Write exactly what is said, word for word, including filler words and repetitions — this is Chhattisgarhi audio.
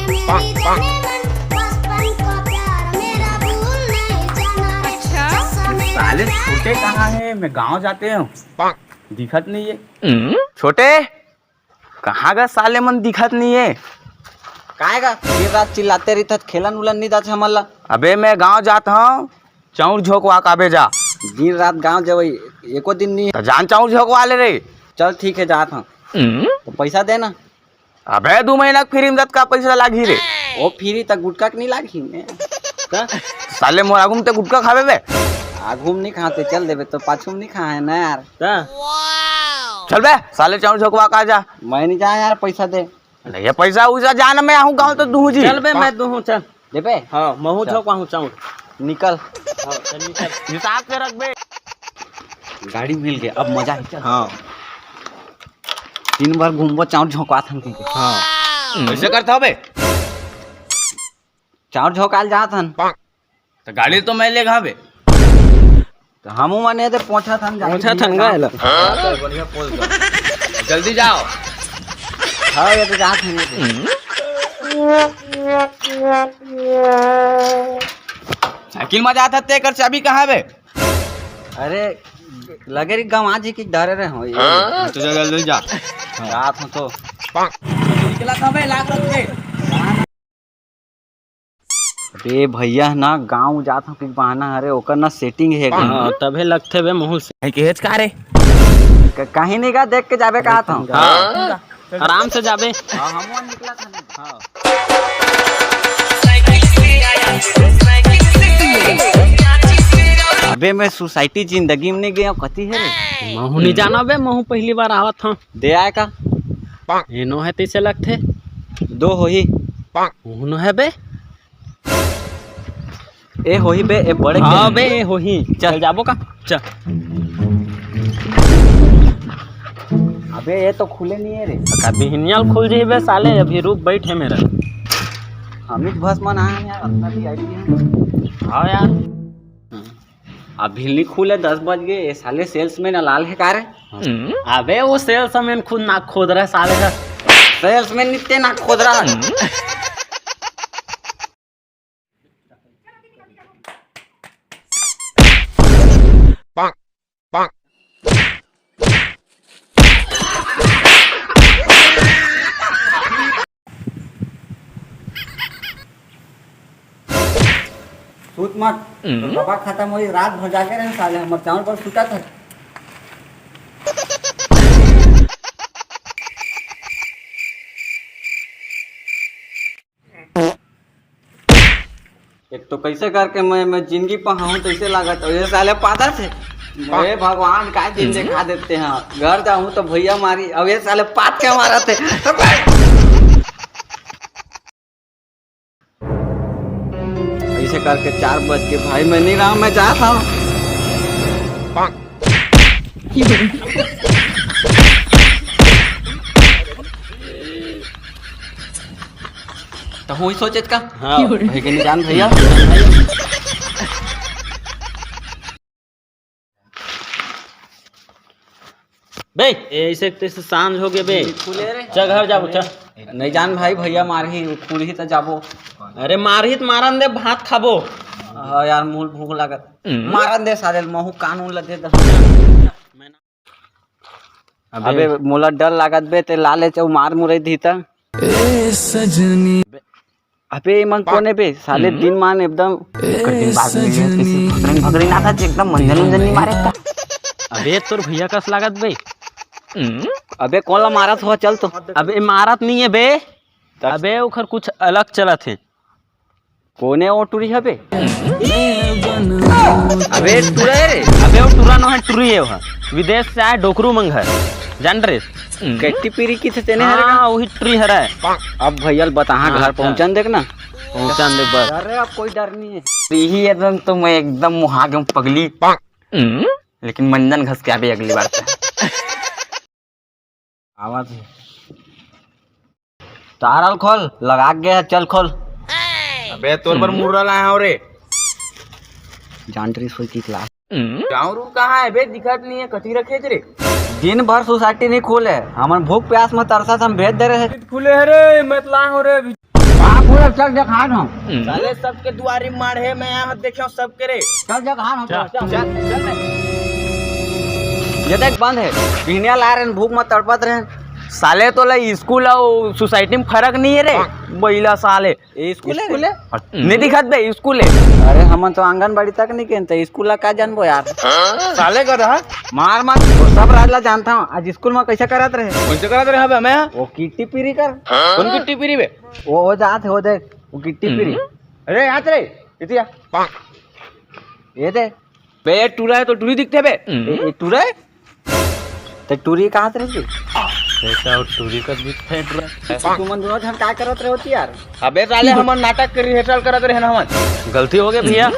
अच्छा। साले छोटे कहाँ है? मैं गांव जाते हूँ, दिखत नहीं है। छोटे, कहाँ गा साले मन, दिखत नहीं है? काय गा? दिन रात चिल्लाते रहिथस, खेलन उलन नहीं जात हमन ला। अबे मैं गांव जात हूँ, चाउर झोंकवा के आबे जा। दिन रात गांव जवई, एको दिन नहीं। त जान चाउर झोंकवा ले रे। चल ठीक है, जात हूँ। तो पैसा दे ना। अबे दू महीना के free में दत का पैसा लागही रे? ओ free त गुटखा के नहीं लागही ने। का? साले मोर आगू में ते गुटखा खाबे बे? आगू में नहीं खाते, चल देबे तो पाछू में नहीं खाए ना यार। का? चल बे, साले चाउर झोंकवा का जा। मैं नहीं जा यार, पैसा दे। नहीं, ये पैसा उइसा जान, मैं आहूँ गाँव तो दूहूँ जी। चल बे, मैं दूहूँ, चल। देबे? हाँ, महूँ चल। झोंकवाहूँ चाउर। निकल। हाँ, चल निकल। हिसाब से रख बे। गाड़ी मिल गया, अब मजा है, चल। हाँ। दिन भर घूमबो, चाउर झोंकवात हन कहिके। हाँ। कैसे करता हो बे? चाउर झोंकाल जात हन। तो गाड़ी तो मैं ले घावे। तो हमू मने दे पहुंचा थन, जाके पहुंचा थन गा एला। हाँ, चल, बढ़िया पहुंच गए। जल्दी जाओ। हाँ, ये तो जात हन, ये तो। साइकिल में जात हस, तेकर चाबी कहाँ बे? अरे, लगे रे गंवा जी की डरे रहे हो ये। हाँ, तो जा, जल्दी जा। जात हूँ तो। निकला था बे, लाग रख के। अबे भैया ना गाँव जात हूँ कि बहाना हरे, ओकर ना setting है। हाँ, तभे लगथे बे मुँह से। कहीं के हेच का रे? क-, कहीं नहीं का देख के जाबे का था। हाँ, आराम से जाबे। हाँ, हम निकला था ना। हाँ। अबे मैं society जिंदगी में नहीं गया हूँ, कती है रे? महू नहीं जाना बे, महू पहली बार आवत हूँ। दे आए का? एनो है तैसे लगथे। दो होही। उहनो है बे। ए होही बे, ए बड़े हाँ के। बे, ए होही। चल। चल जाबो का? चल। अबे ये तो खुले नहीं है रे। का बिहनियाल खुल जाही बे साले, अभी रुक बैठ हे मेरा। अमित भस मन आए हैं यार, अपना भी आइडिया। हाँ यार। अभी नहीं खुले, दस बज गए। ये साले salesman लाल है का रे? अबे वो salesman खुद नाक खोद रहा है साले का। Salesman नित्ते नाक खोद रहा है। सूत मत। हम्म। तो दवा खत्म होई, रात भर जागे रहे साले, हमर चावल पर सुता था। एक तो कैसे करके मैं, मैं जिंदगी पहाऊं तैसे लागत, और ये साले पादत हे। हे भगवान, का दिन हम्म। देखा देते हैं। घर जाऊं तो भैया मारी, अब ये साले पाद के मारत हे। ऐसे करके चार बज के भाई, मैं नहीं रहा, मैं जात हूँ। तो वही सोचे का? हाँ। भाई के नहीं जान भैया। बे, ऐसे तैसे सांझ हो गए बे। खुले रे। चल घर जाबो, चल। नहीं जान भाई, भैया मारही, खुलही त जाबो। अरे मारही त मारन दे, भात खाबो। हाँ यार, मूल भूख लागत। हम्म। मारन दे साले, महू कानून ल दे दे। अबे अबे मोला डर लागत बे, ते लाले चौ मार मुरई दी त। ए सजनी। अबे एमन कोने बे? साले हम्म। दिन मान एकदम। एकर दिन बाद में ये कैसे भकरन भकरन आता जे एकदम मंजन उंजन नहीं मारे का। अबे तोर भैया कस लागत बे। हम्म। अबे कोन ला मारत हो, चल तो। अबे मारत नहीं है बे। तब अबे ओखर कुछ अलग चलत है। कोने ओ टुरी हबे? अबे टुरा है रे। अबे वो टुरा नो है, टुरी है वो। विदेश से आए डोकरू मंग है। जान रे? कट्टी पीरी की थे तेने हरे का? हाँ, वही टुरी हरा है। अब भैया ल बताहा हाँ, घर अच्छा। पहुंचन देख ना। पहुंचन दे बस। अरे अब कोई डर नहीं है। यही एकदम तो मैं एकदम मुहा गया हूँ पगली। हम्म। लेकिन मंजन घस के आबे अगली बार से। आवाज है। तारल खोल, लगा के गया, चल खोल। अबे तोर बर मुर्रा लाया हूँ रे। जान रही सोई की क्लास। गाँव रूम कहाँ है बे? दिखत नहीं है, कथी रखे रे? दिन भर सोसाइटी नहीं खोले, हमन भूख प्यास में तरसत हम भेज दे रहे। खुले है रे, मत ला हो रे। आप पूरा चल देखात हँव। साले सबके दुवारी मार हे, मैं यहाँ देखे हँव सबके रे। चल देखात हँव, चल, चल। चल, चल रे। ये देख बंद हे, बिहनिया ला रहे, भूख म तड़पत रहे। साले तोला स्कूल अउ सोसाइटी म फरक नइ हे रे, बइला साले। ये स्कूल हे? स्कूल हे? नहीं दिखत बे, स्कूल हे। अरे हमन तो आंगनबाड़ी तक नइ गेन, त स्कूल ला का जानबो यार? साले गधा। मार मार, वो सब राज ला जानत हँव। आज स्कूल म कइसे करत रहे? कइसे करत रहे बे मैं? वो किट्टी पीरी कर। कौन किट्टी पीरी बे? वो, वो जात हे, वो देख, वो किट्टी पीरी। अरे यहाँ रे, इतिया। ये दे। बे, ये टूरा हे तो टूरी दिखथे बे। ए, ए, टूरा हे? त टूरी कहाँ से रही? ऐसा वो टूरी का दिखथे टूरा। तुमन दोनों झन का करत रहे होती यार? अबे साले, हमन नाटक के rehearsal करत रहे ना हमन। गलती हो गई भैया।